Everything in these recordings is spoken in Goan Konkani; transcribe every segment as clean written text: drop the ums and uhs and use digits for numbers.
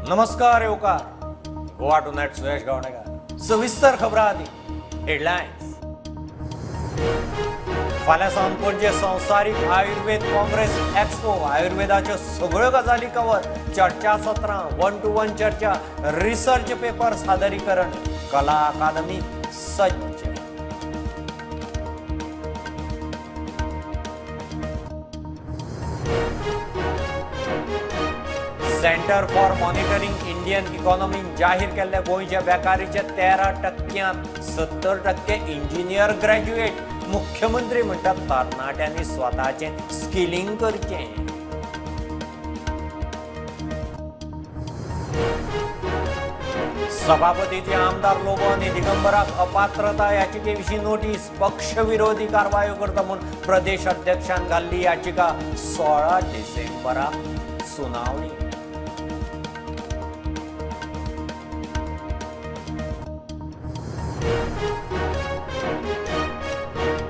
नमस्कार येवकार. गोवा टुनायट, सुयश गावणेकर. सविस्तर खबरां आदी हेडलायन्स. फाल्यां सावन पणजे संवसारीक आयुर्वेद काँग्रेस एक्सपो. आयुर्वेदाच्यो सगळ्यो गजाली कवर. चर्चा सत्रां, वन टू वन चर्चा, रिसर्च पेपर सादरीकरण. कला अकादमी सज्ज. सेंटर फॉर मॉनिटरिंग इंडियन इकॉनॉमीन जाहीर केल्ले गोंयच्या बेकारीचे 13 टक्क्यांत 70% इंजिनियर ग्रॅज्युएट. मुख्यमंत्री म्हणटात, तरणाट्यांनी स्वताचें स्किलिंग करचें. सभापतीची आमदार लोबो आनी दिगंबराक अपात्रता याचिके विशीं नोटीस. पक्षविरोधी कारवायो करता म्हूण प्रदेश अध्यक्षान घाल्ली याचिका. 16 डिसेंबराक सुनावणी.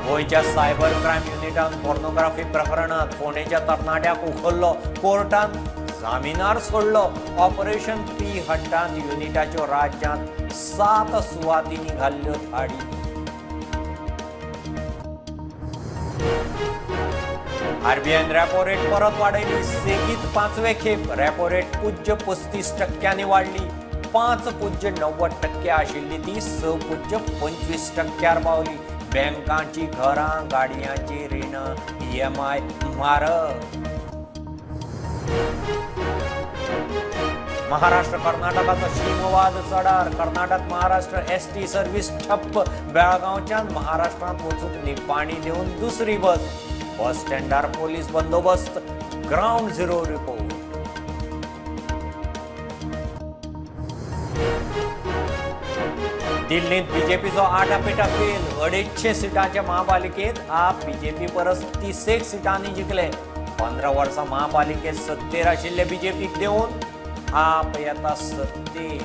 गोंयच्या सायबर क्रायम युनिटान पोर्नोग्राफी प्रकरणात फोंडेच्या तरणाट्याक उखल्लो. कोर्टान जामिनार सोडलो. ऑपरेशन पी हट्टान युनिटाच्यो राज्यांत सात सुवातींनी घाल्ल्यो धाडी. आरबीआयन रेपो रेट परत वाडयली. सेगीत पांचवे खेप रेपो रेट 0.35 टक्क्यांनी वाडली. 5.90 टक्के आशिल्ली ती 6.25 टक्क्यार पावली. बँकांची घरां, गाडयांची रिणां, ईएमआय म्हारग. महाराष्ट्र कर्नाटकाचो शीमवाद चडार. कर्नाटक महाराष्ट्र एसटी सर्व्हिस ठप्प. बेळगांवच्यान महाराष्ट्रांत वचूंक निपाणी देवन दुसरी बस. बस स्टँडार पोलीस बंदोबस्त. Ground zero report. दिल्लीत बीजेपीचो आटापिटा फेल. 250 सिटांच्या महापालिकेत आप बीजेपी परस 30 एक सिटांनी जिखले. 15 वर्सां महापालिकेत सत्तेर आशिल्ले बीजेपीक देवन आप येता सत्तेर.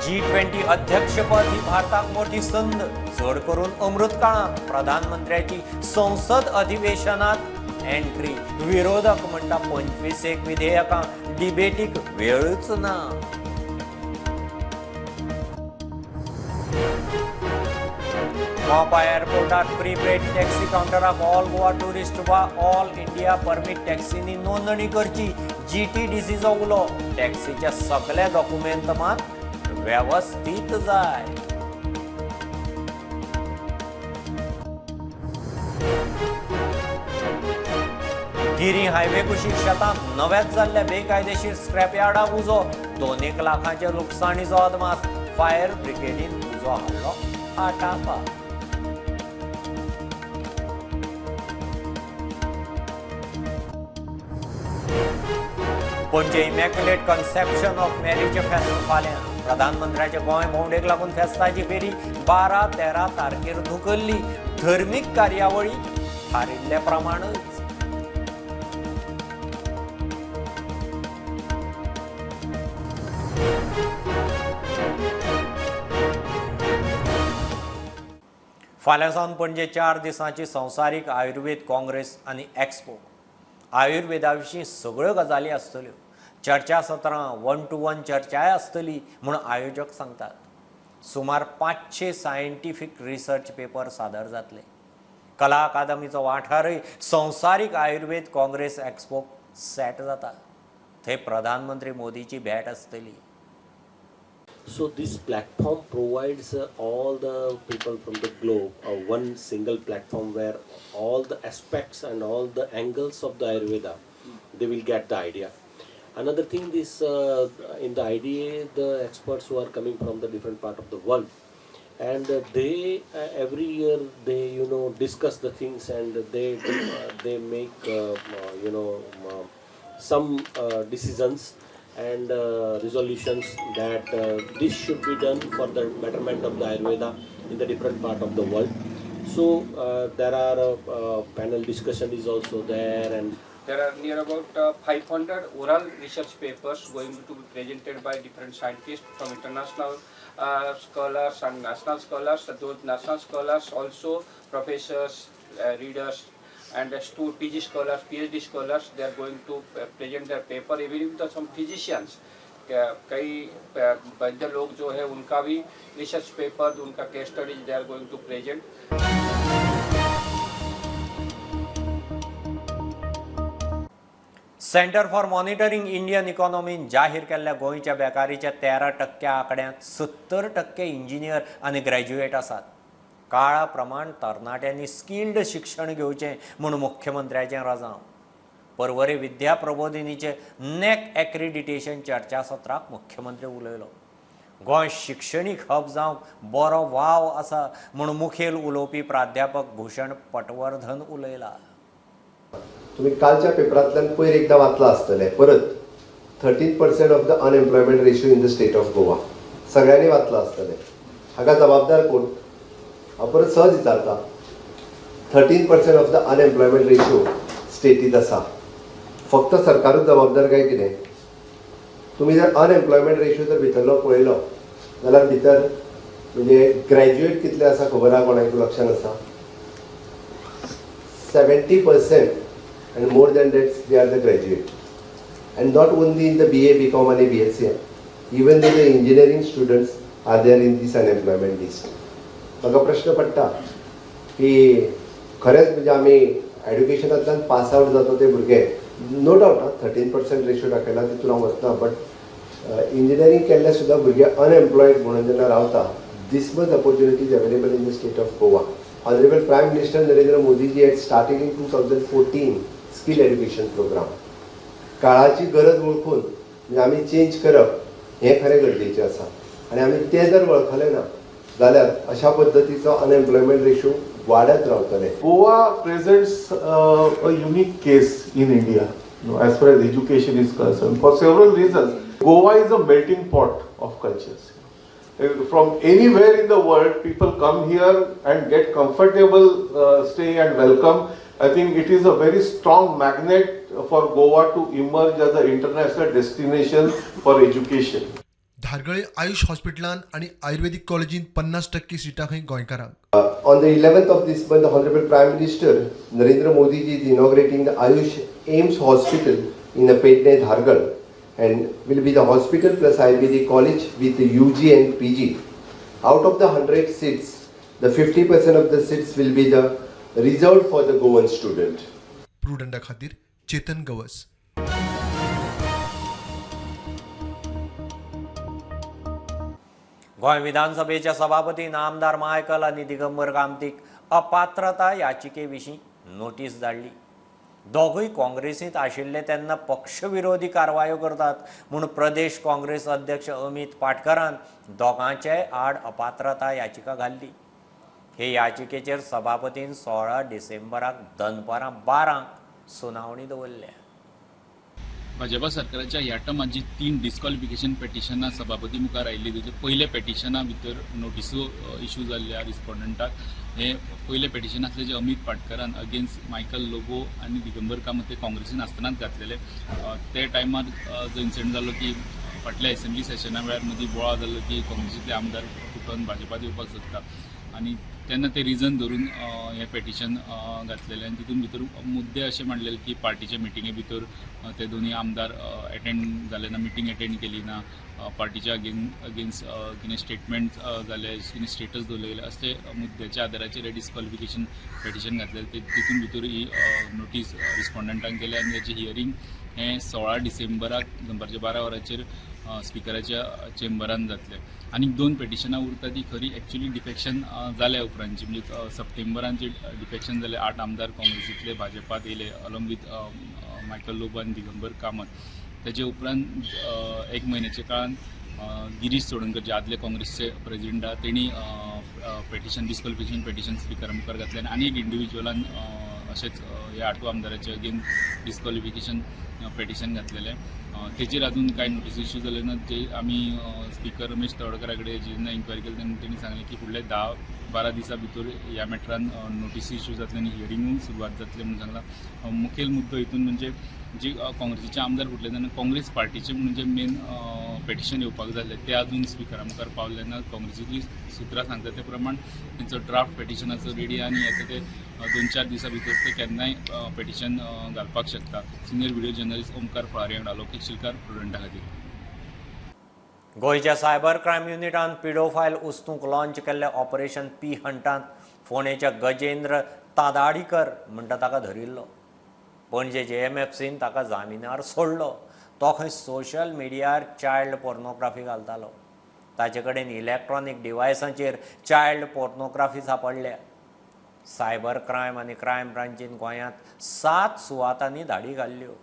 जी 20 अध्यक्षपद ही भारताक मोठी संद, चड करून अमृत काळांत. प्रधानमंत्र्याची संसद अधिवेशनात एंट्री. विरोधक म्हणटा, 25 एक विधेयकां, डिबेटीक वेळच ना. मोपा एअरपोर्टार प्रीपेड टॅक्सी कावंटराक ऑल गोवा टुरिस्ट वा ऑल इंडिया परमीट टॅक्सींनी नोंदणी करची. जीटीडीसीचो उलो. टॅक्सीचे सगळे डॉक्युमेंत मात वेवस्थीत जाय. गिरी हायवे कुशीक शेतांत नव्याच जाल्ल्या बेकायदेशीर स्क्रॅप यार्डाक उजो. 2 एक लाखांच्या लुकसाणीचो अदमास. फायर ब्रिगेडीन उजो हाडलो आटापाक. पणजे इमॅक्युलेट कन्सेप्शन ऑफ मॅरीचें फेस्त फाल्यां. प्रधानमंत्र्याचे गोंय भोंवडेक लागून फेस्ताची फेरी 12-13 तारखेर धुकल्ली. धर्मीक कार्यावळी थारिल्ले प्रमाणच. फाल्यां सावन पणजे 4 दिसांची संवसारीक आयुर्वेद काँग्रेस आनी एक्सपो. आयुर्वेदा विशीं सगळ्यो गजाली आसतल्यो. चर्चा सत्रां, वन टू वन चर्चाय आसतली म्हूण आयोजक सांगतात. सुमार 500 सायंटिफीक रिसर्च पेपर सादर जातले. कला अकादमीचो वाठारय संवसारीक आयुर्वेद काँग्रेस एक्सपोक सेट जाता. थंय प्रधानमंत्री मोदीची भेट आसतली. So this platform provides all the people from the globe one single platform where all the aspects and all the angles of the Ayurveda, they will get the idea. Another thing, this in the IDA, the experts who are coming from the different part of the world, and they every year they discuss the things and they make some decisions and resolutions that this should be done for the betterment of the Ayurveda in the different part of the world. So there are panel discussion is also there and There are near about 500 oral research papers going to be presented by different scientists from international scholars and national scholars. Those national scholars also professors, readers and PG scholars, PhD scholars, they are going to present their paper. Even the some physicians, कई वैद्य लोग जो है उनका भी रिसर्च पेपर, उनका case studies they are going to present. Centre for monitoring Indian इकॉनॉमीन जाहीर केल्ल्या गोंयच्या बेकारीच्या 13% आंकड्यांत 70% इंजिनियर आनी ग्रॅज्युएट आसात. काळा प्रमाण तरणाट्यांनी स्किल्ड शिक्षण घेवचें म्हूण मुख्यमंत्र्याचें रजांव. परवरे विद्या प्रबोधिनीचे नॅक एक्रिडिटेशन चर्चासत्राक मुख्यमंत्री उलयलो. गोंय शिक्षणीक हब जावंक बरो वाव आसा म्हूण मुखेल उलोवपी प्राध्यापक भूषण पटवर्धन उलयला. तुम्ही कालच्या पेपरांतल्यान पयर एकदां वाचलां आसतलें परत 13% of the unemployment ratio in the state of Goa सगळ्यांनी वाचलां आसतलें. हाका जबाबदार कोण? हांव परत सहज विचारता. 13% ऑफ the unemployment ratio स्टेटीत आसा. फक्त सरकारूच जबाबदार काय कितें? तुमी जर अनएम्प्लॉयमेंट रेशियो जर भितरलो पळयलो जाल्यार भितर म्हणजे ग्रॅज्युएट कितले आसा खबर आहा कोणाक लक्षान आसा? 70% and more than that they are the graduate, and not only in the BA, BCom and BSc, even the engineering students are there in this unemployment list. म्हाका प्रश्न पडटा की खरेंच म्हणजे आमी एड्युकेशनांतल्यान पास आवट जाता ते भुरगे, नो डावट आं, 13% रेशियो दाखयला तितून हांव वचना, बट इंजिनियरींग केल्ले सुद्दां भुरगे अनएम्प्लॉयड म्हणून जेन्ना रावता, this much opportunities available in the state of Goa. Honourable Prime Minister Narendra Modiji had started in 2014 skill education program. काळाची गरज वळखून म्हणजे आमी चेंज करप हें खरें गरजेचें आसा आनी आमी तें जर वळखलें ना जाल्यार अशा पद्दतीचो अनएम्प्लॉयमेंट रेशियो वाडत रावतले. Goa presents a unique case in India, as far as education is concerned, for several reasons. Goa is a melting pot of cultures. From anywhere in the world, people come here and get comfortable stay and welcome. I think it is a very strong magnet for Goa to emerge as an international destination for education. Dhargal Ayush हॉस्पिटलान आणि आयुर्वेदिक कॉलेजीन 50% सीटां खंय गोंयकारांक. On the 11th of this month, the Honorable Prime Minister Narendra Modi ji is inaugurating the Ayush AIIMS Hospital in the Pedne Dhargal, and will be the hospital plus Ayurvedic college with the UG and PG. Out of the 100 seats, the 50% of the seats will be the reserved for the Goan student. प्रुडंडा खातीर चेतन गवस. गोंय विधानसभेच्या सभापतीन आमदार मायकल आनी दिगंबर कामतीक अपात्रता याचिके विशीं नोटीस धाडली. दोगूय काँग्रेसींत आशिल्ले तेन्ना पक्षविरोधी कारवायो करतात म्हूण प्रदेश काँग्रेस अध्यक्ष अमित पाटकरान दोगांचेय आड अपात्रता याचिका घाल्ली. हे याचिकेचेर सभापतीन 16 डिसेंबराक दनपारां 12 सुनावणी दवरल्या. भाजपा सरकाराच्या ह्या टर्मात जी 3 डिस्क्वॉलिफिकेशन पेटिशनां सभापती मुखार आयिल्ली, तेजे पयले पेटिशना भितर नोटिसो इशू जाल्ल्या रिस्पोंडंटाक. हे पयले पेटिशन आसलें जे अमित पाटकरान अगेन्स्ट मायकल लोबो आनी दिगंबर कामत ते काँग्रेसीन आसतनाच घातलेले. ते टायमार जो इन्सिडंट जालो की फाटल्या एसेंब्ली सेशना वेळार मदीं बोळा जाल्लो की काँग्रेसींतले आमदार फुटोन भाजपात येवपाक सोदता आनी तेन्ना ते रिजन धरून हें पेटिशन घातलेलें आनी तितून भितर मुद्दे अशे मांडलेले की पार्टीच्या मिटिंगे भितर ते दोनूय आमदार एटेंड जाले ना, मिटींग एटेंड केली ना, पार्टीच्या अगेन्स्ट कितें स्टेटमेंट जाले, कितें स्टेटस दवरले गेले, असले मुद्द्याच्या आदाराचेर हें डिस्क्वॉलिफिकेशन पेटिशन घातलेलें. ते तितून भितर ही नोटीस रिस्पोंडंटांक केल्या आनी ताचें हियरींग हें 16 डिसेंबराक दनपारच्या 12 वरांचेर स्पिकराच्या चेंबरान जातलें. आनीक 2 पेटिशनां उरता ती खरी एक्चुअली डिफेक्शन जाल्या उपरांतची, म्हणजे सप्टेंबरान जे डिफेक्शन जालें 8 आमदार काँग्रेसींतले भाजपात येयले अलॉंग वीथ मायकल लोबो आनी दिगंबर कामत. तेजे उपरांत 1 म्हयन्याच्या काळान गिरीश चोडणकर जे आदले काँग्रेसचे प्रेजिडेंट आहा तेणी पेटिशन डिस्क्वॉलिफिकेशन पेटिशन स्पिकरा मुखार घातलें आनी एक इंडिविज्युअलान अशेंच ह्या 8 आमदाराचे अगेन डिस्क्वॉलिफिकेशन पेटिशन घातलेलें. तेजेर अजून कांय नोटीस इश्यू जाले ना. जे आमी स्पिकर रमेश तवडकरा कडेन जेन्ना इन्क्वायरी केली तेन्ना तेणी सांगलें की फुडले 10-12 दिसां भितर ह्या मॅटरान नोटीस इश्यू जातले आनी हियरिंगूय सुरवात जातली म्हणून सांगलां. मुखेल मुद्दो हितून म्हणजे जी काँग्रेसीचे आमदार फुटले तेन्ना काँग्रेस पार्टीचे म्हणून जे मेन पेटिशन येवपाक जाल्लें तें अजून स्पिकरा मुखार पावलें ना. काँग्रेसीची सुत्रां सांगता ते प्रमाण तेंचो ड्राफ्ट पेटिशनाचो रेडी आनी आतां ते 2-4 दिसां भितर ते केन्नाय पेटिशन घालपाक शकता. सिनियर व्हिडिओ जर्नलिस्ट ओमकार फळारी वांगडा लोकेश शिलकार, प्रुडंटा खातीर. गोंयच्या सायबर क्रायम युनिटान पिडोफायल उस्तूंक लॉंच केल्लें ऑपरेशन पी हंटांत फोंडेच्या गजेंद्र तादाडीकर म्हणटा ताका धरिल्लो. पणजे JMFCन ताका जामिनार सोडलो. तो खंय सोशल मिडियार चायल्ड पोर्नोग्राफी घालतालो. ताचे कडेन इलेक्ट्रॉनीक डिवायसांचेर चायल्ड पोर्नोग्राफी सांपडल्या. सायबर क्रायम आनी क्रायम ब्रांचीन गोंयांत 7 सुवातांनी धाडी घाल्ल्यो.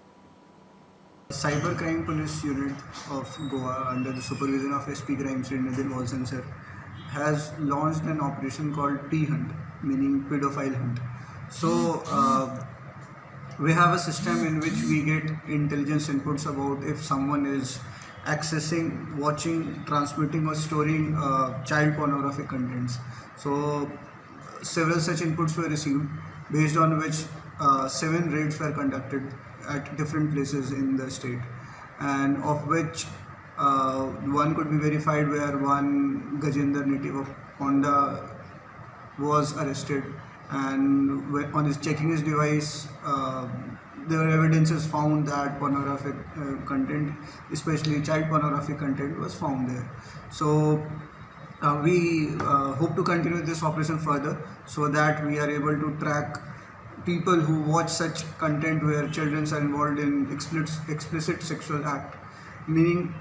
Cyber Crime Police Unit of Goa, under the supervision of SP Crime Sri Nitin Walson sir, has launched an operation called P Hunt, meaning pedophile hunt. So we have a system in which we get intelligence inputs about if someone is accessing, watching, transmitting or storing child pornographic contents. So several such inputs were received, based on which 7 raids were conducted at different places in the state, and of which one could be verified where one Gajendra native of Ponda was arrested, and on his checking his device, there were evidences found that pornographic content, especially child pornographic content, was found there. So we hope to continue this operation further so that we are able to track people who watch such content where children are involved in explicit sexual act. Meaning,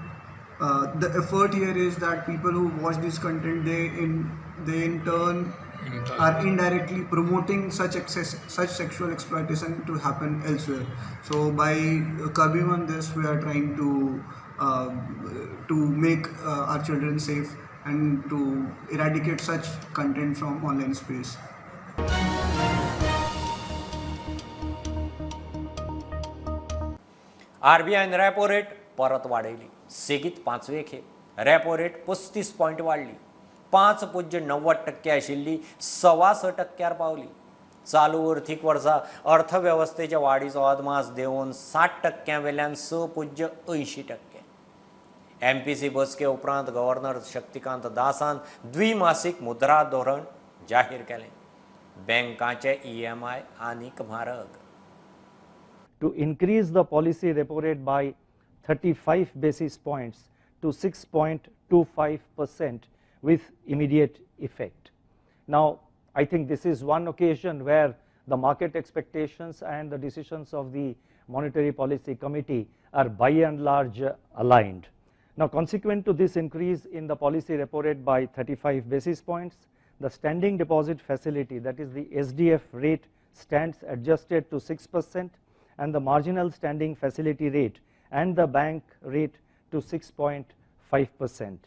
the effort here is that people who watch this content, they in turn are indirectly promoting such sexual exploitation to happen elsewhere. So by curbing on this, we are trying to make our children safe and to eradicate such content from online space. RBIन repo rate परत वाडयली. सेगीत 5वे खेप रेपो रेट 35 पॉयंट वाडली. 5.90% आशिल्ली 6.25% पावली. चालू अर्थीक वर्सा अर्थवेवस्थेच्या वाडीचो अदमास देंवोवन 60% वेल्यान 6.80%. MPC बसके उपरांत गव्हर्नर शक्तिकांत दासान द्विमासीक मुद्रा धोरण जाहीर केलें. बँकांचे EMI आनीक म्हारग. To increase the policy repo rate by 35 basis points to 6.25% with immediate effect. Now, I think this is one occasion where the market expectations and the decisions of the Monetary Policy Committee are by and large aligned. Now, consequent to this increase in the policy repo rate by 35 basis points, the standing deposit facility, that is the SDF rate, stands adjusted to 6% and the marginal standing facility rate and the bank rate to 6.5%.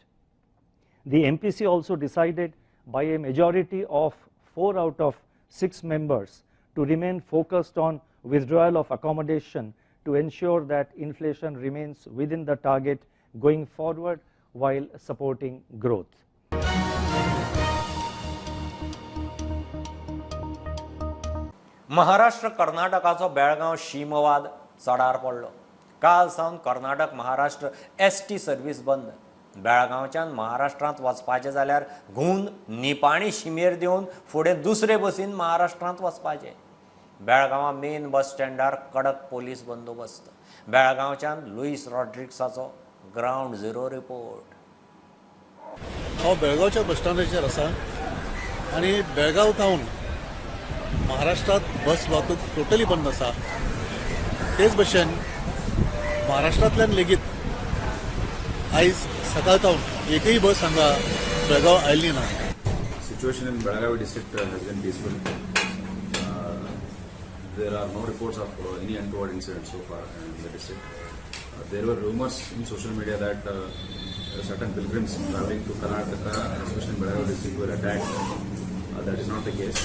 The MPC also decided by a majority of 4 out of 6 members to remain focused on withdrawal of accommodation to ensure that inflation remains within the target going forward while supporting growth. Maharashtra कर्नाटकाचो Belgaum शीमवाद Chadar पडलो. काल सावन कर्नाटक महाराष्ट्र ST service बंद. बेळगांवच्यान महाराष्ट्रांत वचपाचें जाल्यार घुंवन निपाणी शिमेर देवन फुडें दुसरे बसीन महाराष्ट्रांत वचपाचें. बेळगांवां मेन बस स्टँडार कडक पोलीस बंदोबस्त. बेळगांवच्यान लुईस रॉड्रिक्साचो ग्रावंड झिरो रिपोर्ट. हांव बेळगांवच्या बस स्टँडाचेर आसा आनी बेळगांव थावन महाराष्ट्रात बस वाहतूक टोटली बंद आसा. तेच भशेन महाराष्ट्रांतल्यान लेगीत आयज सकाळ थावन एकूय बस हांगा बेळगांव आयली ना. Situation in Belagavi district has been peaceful. There are no reports of any untoward incident so far in the district. There were rumors in social media that certain pilgrims traveling to Karnataka, especially in Belagavi district, were attacked. That is not the case.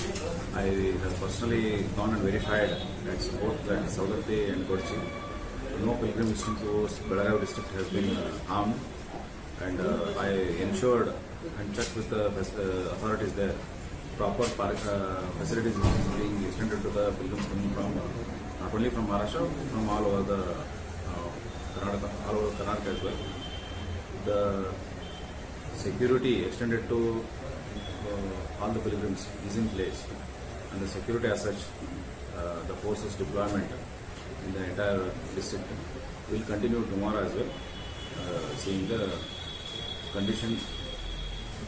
I have personally gone and verified at both at Saudatti and Godchi. No pilgrim visiting towards Belagavi district has been harmed, and I ensured and checked with the authorities there. Proper facilities is being extended to the pilgrims coming from not only from Maharashtra, from all over the Karnataka, all over Karnataka as well. The security extended to all the pilgrims is in place, and the security as such, the forces deployment in the entire district will continue tomorrow as well, seeing the condition,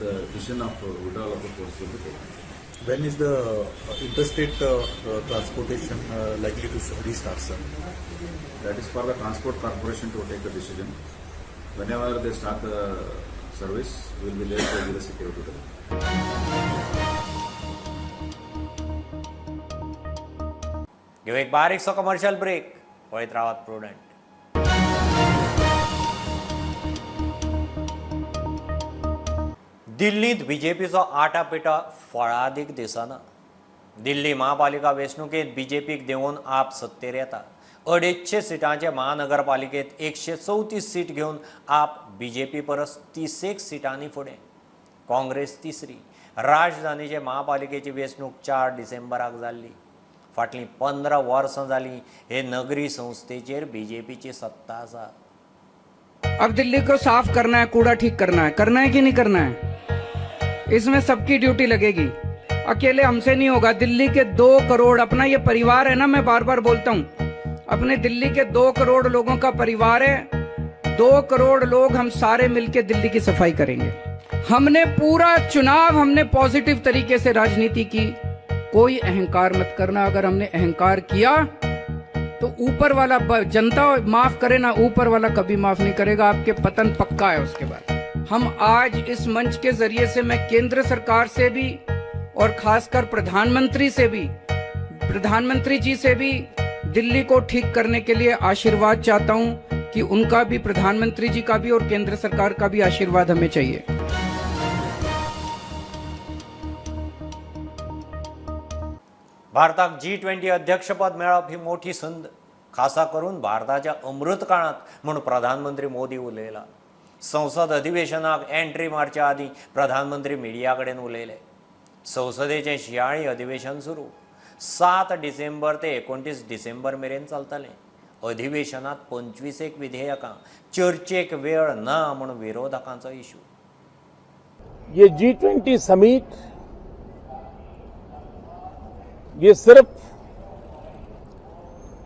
the decision of withdrawal of the force will be taken. When is the interstate transportation likely to restart, sir? That is for the Transport Corporation to take the decision. Whenever they start the service, we will be there to give the security to them. घेऊ एक बारीकसो कमर्शियल ब्रेक. पळयत रावात प्रुडंट. दिल्लींत बीजेपीचो आटापिटा फळादीक दिसना. दिल्ली महापालिका वेंचणुकेंत बीजेपीक देंवोवन आप सत्तेर येता. 250 सिटांचे महानगरपालिकेंत 134 सीट घेवन आप बीजेपी परस 31 सिटांनी फुडें. काँग्रेस तिसरी. राजधानीचे महापालिकेची वेंचणूक 4 डिसेंबराक जाल्ली. फाटलीं 15 वर्सां जालीं हे नगरी संस्थेचेर बीजेपीची सत्ता आसा. अब दिल्ली को साफ करना है, कूड़ा ठीक करना है, करना है कि नहीं करना है? इसमें सबकी ड्यूटी लगेगी, अकेले हमसे नहीं होगा। दिल्ली के 2 करोड़, अपना ये परिवार है ना, मैं बार बार बोलता हूँ, अपने दिल्ली के 2 करोड़ लोगों का परिवार है। 2 करोड़ लोग हम सारे मिलके दिल्ली की सफाई करेंगे। हमने पूरा चुनाव हमने पॉजिटिव तरीके से राजनीति की। कोई अहंकार मत करना। अगर हमने अहंकार किया तो ऊपर वाला जनता माफ करे ना, ऊपर वाला कभी माफ नहीं करेगा। आपके पतन पक्का है। उसके बाद हम आज इस मंच के जरिए से मैं केंद्र सरकार से भी और खासकर प्रधानमंत्री से भी, प्रधानमंत्री जी से भी दिल्ली को ठीक करने के लिए आशीर्वाद चाहता हूं कि उनका भी, प्रधानमंत्री जी का भी और केंद्र सरकार का भी आशीर्वाद हमें चाहिए। भारताक G20 अध्यक्षपद मेळप ही मोठी संद, खासा करून भारताच्या अमृत काळांत म्हूण प्रधानमंत्री मोदी उलयला. संसद अधिवेशनाक एंट्री मारच्या आदीं प्रधानमंत्री मिडिया कडेन उलयले. संसदेचें शिंयाळी अधिवेशन सुरू 7 डिसेंबर ते 29 डिसेंबर मेरेन चलतलें. अधिवेशनांत 25 विधेयकां, चर्चेक वेळ ना म्हूण विरोधकांचो इशू. ये G20 summit ये सिर्फ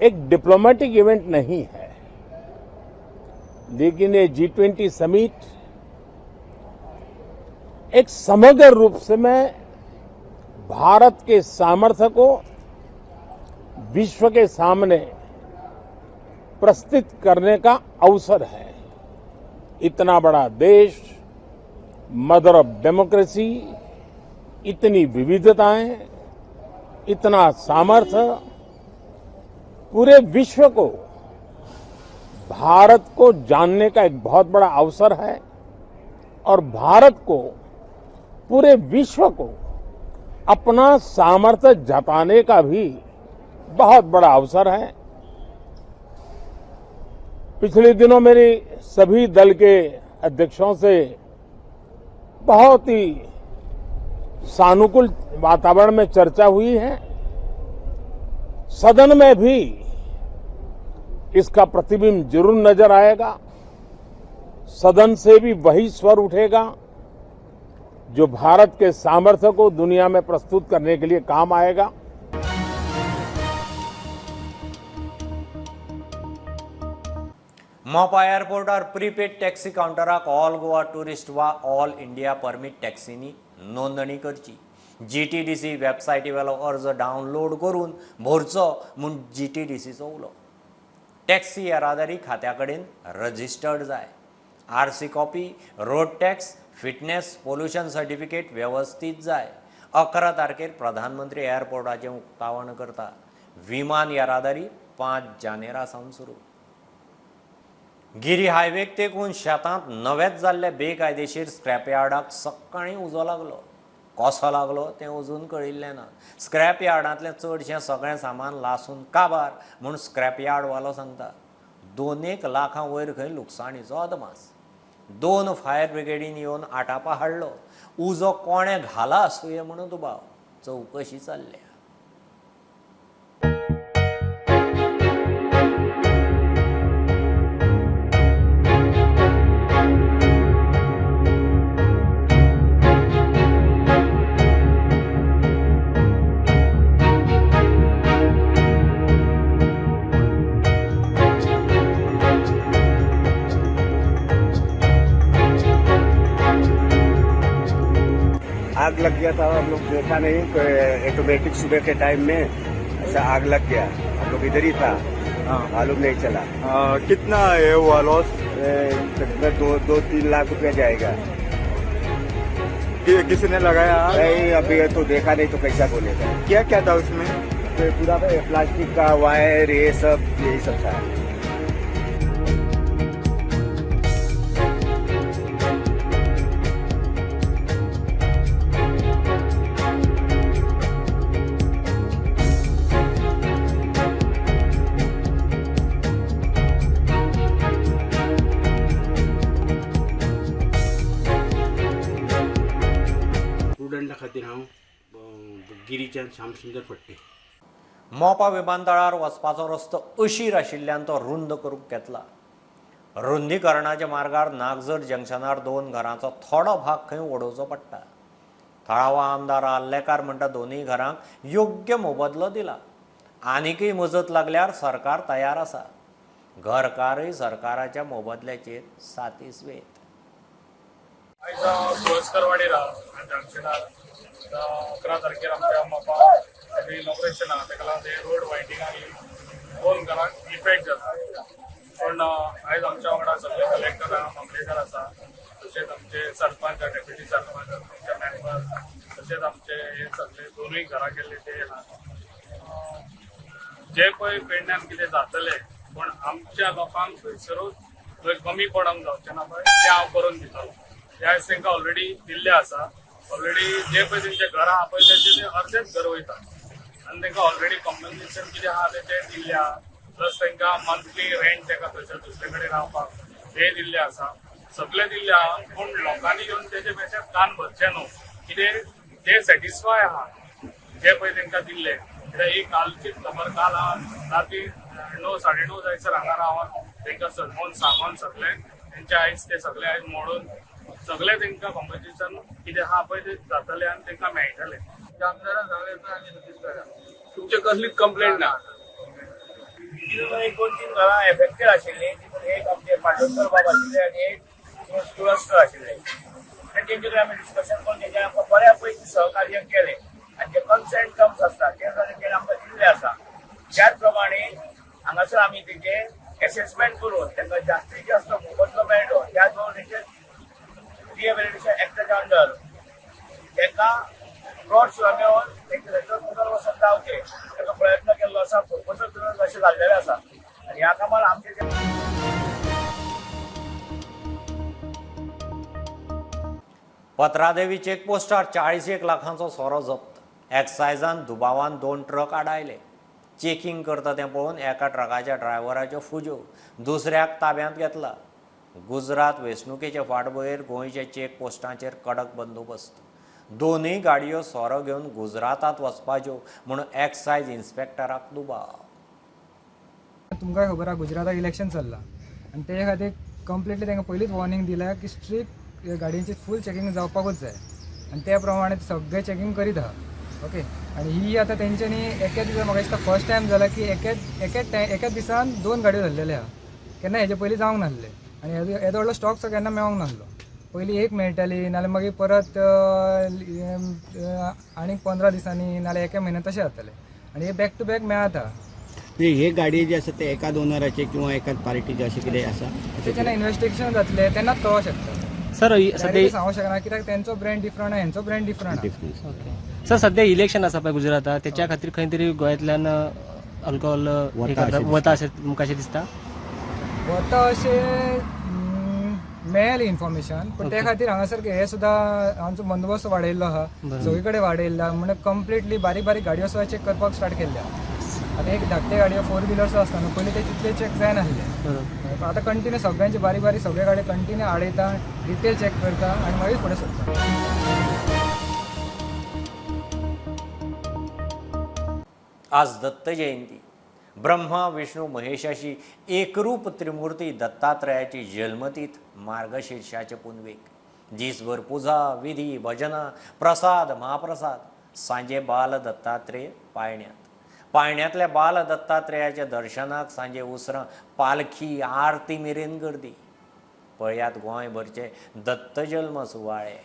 एक डिप्लोमेटिक इवेंट नहीं है, लेकिन ये G20 summit एक समग्र रूप से में भारत के सामर्थ्य को विश्व के सामने प्रस्तुत करने का अवसर है। इतना बड़ा देश, मदर ऑफ डेमोक्रेसी, इतनी विविधताएं, इतना सामर्थ्य, पूरे विश्व को भारत को जानने का एक बहुत बड़ा अवसर है और भारत को पूरे विश्व को अपना सामर्थ्य जताने का भी बहुत बड़ा अवसर है। पिछले दिनों मेरी सभी दल के अध्यक्षों से बहुत ही सानुकूल वातावरण में चर्चा हुई है। सदन में भी इसका प्रतिबिंब जरूर नजर आएगा। सदन से भी वही स्वर उठेगा जो भारत के सामर्थ्य को दुनिया में प्रस्तुत करने के लिए काम आएगा। मोपा एअरपोर्टार प्रीपेड टॅक्सी कावंटराक ऑल गोवा टुरिस्ट वा ऑल इंडिया परमीट टॅक्सींनी नोंदणी करची. GTDC वेबसायटी वेलो अर्ज डावनलोड करून भरचो म्हूण GTDCचो उलो. टॅक्सी येरादारी खात्या कडेन रजिस्टर्ड जाय. RC copy, road tax, fitness, pollution certificate वेवस्थीत जाय. 11 तारखेर प्रधानमंत्री एअरपोर्टाचें उक्तावण करता. विमान येरादारी 5 जानेरा सावन सुरू. गिरी हायवेक तेकून शेतांत नवेच जाल्ले बेकायदेशीर स्क्रॅप यार्डाक सकाळीं उजो लागलो. कसो लागलो तें अजून कळिल्लें ना. स्क्रॅप यार्डांतलें चडशें सगळें सामान लासून काबार म्हूण स्क्रॅप यार्डवालो सांगता. 2 लाखां वयर खंय लुकसाणीचो अदमास. 2 फायर ब्रिगेडीन येवन आटापा हाडलो. उजो कोणें घाला आसुये म्हणून दुबाव. चवकशी चल्ल्या. आग लग गया था, हम लोग देखा नहीं, ऑटोमेटिक सुबह के टाइम में ऐसा आग लग गया। हम लोग इधर ही था, मालूम नहीं चला। कितना है हुआ लॉस? तकरीबन 2-3 लाख रुपया जाएगा। किसी ने लगाया? नहीं, अभी तो देखा नहीं तो कैसा बोलेगा। क्या क्या था उसमें? तो पूरा प्लास्टिक का वायर ये सब, यही सब था। खातीर हांव गिरीच्यान श्यामसुंदर फडते. मोपा विमानतळार वचपाचो रस्तो अशीर आशिल्ल्यान तो रुंद करूंक घेतला. रुंदीकरणाच्या मार्गार नागझर जंक्शनार 2 घरांचो थोडो भाग खंय वडोवचो पडटा. थळावा आमदार आर्लेकार म्हणटा दोनूय घरांक योग्य मोबदलो दिला. आनीकय मजत लागल्यार सरकार तयार आसा. घरकारय सरकाराच्या मोबदल्याचेर सातिस्वेत. आयज तुळसकरवाडी राहा जंक्शनार 11 तारखेर आमच्या मोपा इनॉग्रेशन आहा, तेका लागून रोड वायडिंग आनी 2 घरांक इफेक्ट जाता. पूण आयज आमच्या वांगडा सगळे कलेक्टर आहा, मामलेदार आसा, तशेंच आमचे सरपंच, डेप्युटी सरपंच, आमचे मेंबर, तशेंच आमचे हे सगळे दोनूय घरां केल्ले ते आहा. जे पळय पेडण्यान कितें जातलें पूण आमच्या लोकांक थंयसरूच थंय कमी पडोंक जावचें ना पळय तें हांव करून दितलो. ते आयज तांकां ऑलरेडी दिल्ले आसा. ऑलरेडी जे पळय तेंचे घरां आहा पळय तेंचे ते अर्देच घर वयता आनी तांकां ऑलरेडी कॉम्पन्सेशन कितें आहा तें दिल्लें आहा. प्लस तांकां मंथली रेंट ताका थंयसर दुसरे कडेन रावपाक हें दिल्लें आसा, सगळें दिल्लें आहा. पूण लोकांनी येवन तेजे पेक्षा कान भरचें न्हू, कितें ते सॅटिस्फाय आहा जे पळय तांकां दिल्लें. कित्याक ही कालचीच खबर, काल हांव राती 9 साडे 9 जायसर हांगा रावन तांकां समजून सांगून सगळें तेंचे आयज ते सगळे आयज मोडून सगळे तांकां कॉम्पन्सेशन कितें आहा पळय तें जातलें आनी तांकां मेळटलें. तुमचे कसलीच कंप्लेंट ना. एक 2-3 घरां एफेक्टेड आशिल्लीं, तितून एक आमचे पाटोणकर बाब आशिल्ले आनी एक तुळसकर आशिल्ले. आनी तेंचे कडेन आमी डिस्कशन करून तेंच्यानी आमकां बऱ्या पैकी सहकार्य केलें आनी जे कन्सेंट टर्म्स आसता ते तेंच्यानी आमकां दिल्ले आसा. त्याच प्रमाणे हांगासर आमी तेंचे एसेसमेंट करून तांकां जास्तीत जास्त मोबदलो मेळटलो त्याच बरोबर तेंचे रिहेबिलिटेशन एक्टाच्या अंडर तांकां प्लॉट सुद्दां मेळोन तेंचे थंयसर पुनर्वसन जावचें ताका प्रयत्न केल्लो आसा. प्रोपोजल अशें जाल्लेलें आसा आनी ह्या कामार आमचे पत्रादेवी चेकपोस्टार 41 लाखांचो सोरो जप्त. एक्सायजान दुबावान 2 ट्रक आडायले. चेकिंग करता तें पळोवन एका ट्रकाच्या ड्रायव्हराच्यो फुज्यो, दुसऱ्याक ताब्यांत घेतला. गुजरात वेंचणुकेचे फाटभुंयेर गोंयच्या चेकपोस्टांचेर कडक बंदोबस्त. दोनूय गाडयो सोरो घेवन गुजरातांत वचपाच्यो म्हूण एक्सायज इन्स्पेक्टराक दुबाव. तुमकां खबर आहा गुजराताक इलेक्शन चल्लां आनी तेजे खातीर कंप्लिटली तांकां पयलींच वॉर्निंग दिल्या की स्ट्रिक्ट गाडयेची फूल चॅकिंग जावपाकूच जाय आनी त्या प्रमाणे सगळें चॅकिंग करीत आहा. ओके, आनी ही आतां तेंच्यांनी एकेच दिसा म्हाका दिसता फर्स्ट टायम जाला की एकेच दिसान 2 गाडयो धरलेले आहा. केन्ना हेजे पयलीं जावंक नासलें आनी येदो व्हडलो स्टॉक सो केन्ना मेळोंक नासलो. पयलीं एक मेळटाली नाल्यार मागीर परत आनीक 15 दिसांनी नाल्यार एका म्हयन्यान तशें जातालें आनी हे बॅक टू बॅक मेळता. हे गाडये जे आसा ते एकाच ओनराचे किंवा एकाच पार्टीचे अशें कितें आसा तेन्ना इन्वेस्टिगेशन जातलें तेन्नाच कळोंक शकता. सर सध्या सांगूंक शकना कित्याक तेंचो ब्रँड डिफरंट आहा, हेंचो ब्रँड डिफरंट आहा. सर सध्या इलेक्शन आसा पळय गुजराताक, तेच्या खातीर खंय तरी गोंयांतल्यान अल्कोहोल वता अशें तुमकां अशें दिसता? वता अशें मेळ्ळें इन्फॉर्मेशन, पूण ते खातीर हांगासर हे सुद्दां आमचो बंदोबस्त वाडयल्लो आहा, सगळे कडेन वाडयल्लो आहा, म्हणून कंप्लिटली बारीक बारीक गाडयो सुद्दां चॅक करपाक स्टार्ट केल्ले आहा. आतां एक धाकटे गाडयो 4 व्हिलर्स आसता न्हू, पयलीं ते तितले चॅक जायनासले. आतां कंटिन्यू सगळ्यांची बारीक बारीक सगळे गाडयो कंटिन्यू आडयता, डिटेल चॅक करता आनी मागीर फुडें सरता. आज दत्त जयंती. ब्रह्मा विष्णू महेशाशी एकरूप त्रिमूर्ती दत्तात्रयाची जन्मतीथ मार्गशीर्षाचे पुनवेक. दीसभर पुजा विधी भजना प्रसाद महाप्रसाद. सांजे बाल दत्तात्रेय पाळण्यात. पाळण्यांतल्या बाल दत्तात्रेयाच्या दर्शनाक सांजे उसरां पालखी आरती मेरेन गर्दी. पळयात गोंयभरचे दत्तजल्म सुवाळे.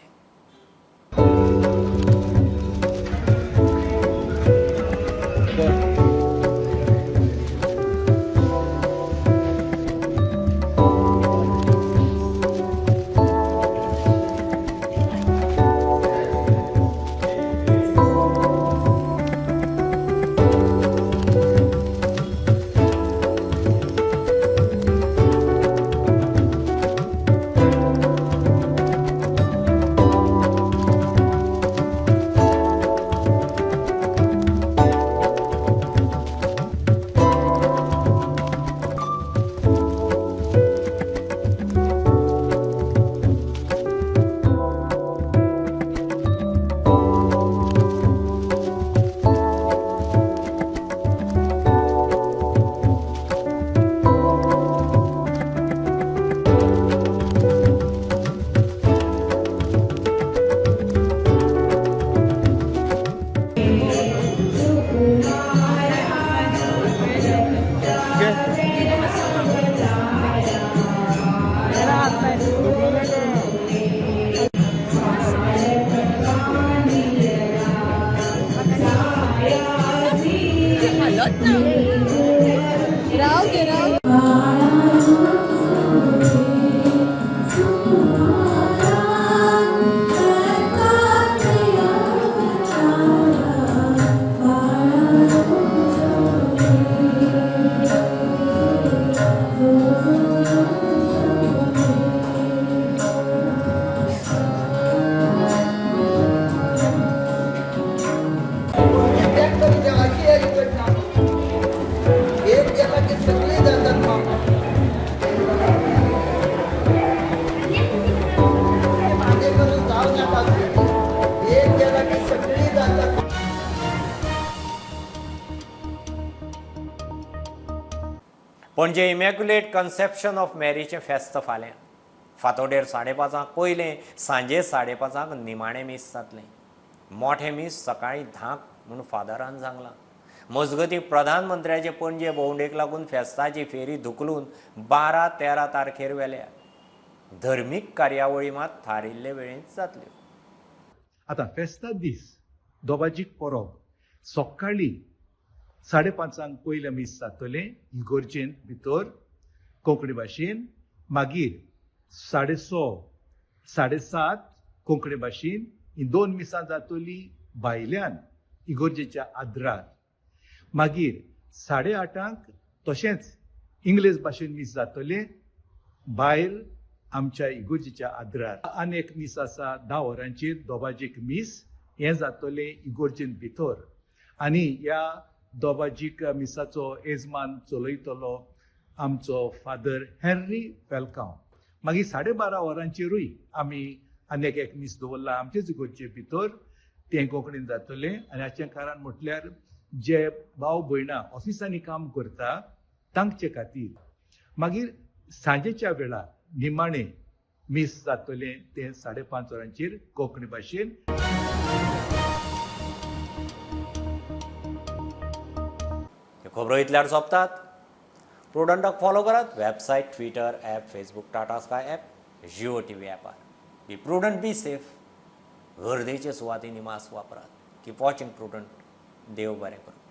पणजे इमॅक्युलेट कन्सेप्शन ऑफ मॅरीचें फेस्त फाल्यां. फांतोडेर 5:30 पयलें, सांजे 5:30 निमाणें मीस जातलें. मोठें मीस सकाळीं 10 म्हूण फादरान सांगलां. मजगतीं प्रधानमंत्र्याचे पणजे भोंवडेक लागून फेस्ताची फेरी धुकलून 12-13 तारखेर व्हेल्या. धर्मीक कार्यावळी मात थारिल्ले वेळेंत जातल्यो. आतां फेस्ता दीस दोबाजीक परब सकाळीं 5:30 पयलें मीस जातलें इगोर्जेंत भितर कोंकणी भाशेन. मागीर 6:30 7:30 कोंकणी भाशेन ही 2 मिसां जातली भायल्यान इगोर्जेच्या आदरार. मागीर 8:30 तशेंच इंग्लीश भाशेन मीस जातलें भायर आमच्या इगोर्जेच्या आदरार. आनी एक मीस आसा 10 वरांचेर दोबाजीक मीस, हें जातलें इगोर्जेंत भितर. आनी ह्या दोबाजीक मिसाचो येजमान चलयतलो आमचो फादर हेनरी फेलकांव. मागीर 12:30 वरांचेरूय आमी आनी एक मीस दवरला आमचेच इगोर्जे भितर, तें कोंकणीन जातलें. आनी हाचें कारण म्हटल्यार जे भाव भयणां ऑफिसांनी काम करता तांचे खातीर. मागीर सांजेच्या वेळार निमाणें मीस जातलें तें 5:30 वरांचेर कोंकणी भाशेन. खबरो इतल्यार सोंपतात. प्रुडंटाक फॉलो करात website, Twitter app, Facebook, Tata Sky app, Jio TV ॲपार. Be prudent, be safe. गर्देचे सुवातींनी मास्क वापरात. Keep watching Prudent. देव बरें करूं.